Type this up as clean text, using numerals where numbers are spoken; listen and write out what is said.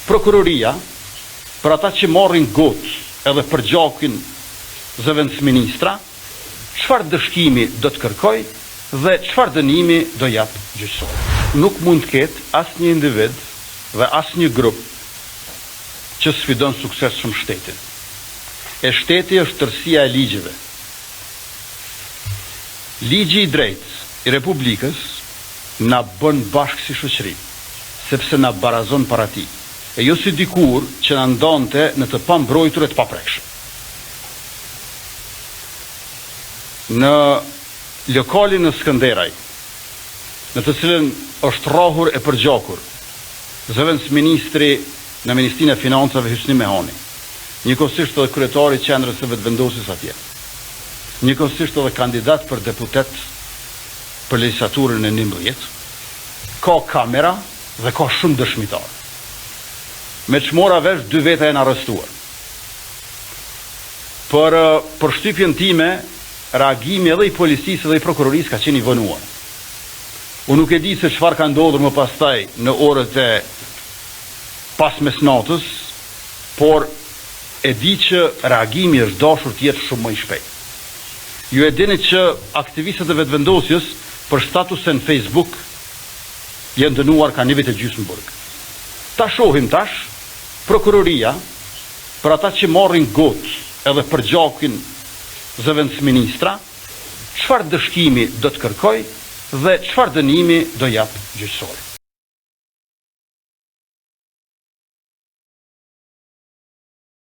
Prokuroria, për ata që marrin gotë edhe përgjakin zëvendësministra, çfarë ndëshkimi do të kërkojë dhe çfarë dënimi do japë gjyqësori? Nuk mund të ketë asnjë individ dhe asnjë grup që sfidon suksesshëm shtetin. E shteti është tërësia e ligjeve. Ligji i drejtë i Republikës na bën bashkë si shoqëri, sepse na barazon para tij, e jo si dikur që na ndante në të pambrojtur e të paprekshëm. Në lokalin në Skënderaj, në të cilën është rrahur e përgjakur zëvendësministri në Ministrinë e Financave Hysni Mehani, njëkohësisht edhe kryetari i Qendrës së Vetëvendosjes atje, njëkohësisht edhe kandidat për deputet për legjislaturën e 11, ka kamera dhe ka shumë dëshmitarë. Me ç'mora vesh, dy veta janë arrestuar. Për përshtypjen time, reagimi edhe i policisë edhe i prokurorisë ka qenë i vonuar. Unë nuk e di se çfarë ka ndodhur më pastaj në orët e pas mesnatës, por e di që reagimi është dashur të jetë shumë më i shpejtë. Ju e dini që aktivistët e Vetëvendosjes për statuse në Facebook janë dënuar ka një vit e gjysmë burg. Ta shohim tash, prokuroria për ata që marrin gotë edhe përgjakin zëvendësministra, çfarë ndëshkimi do të kërkojë dhe çfarë dënimi do japë gjyqësori?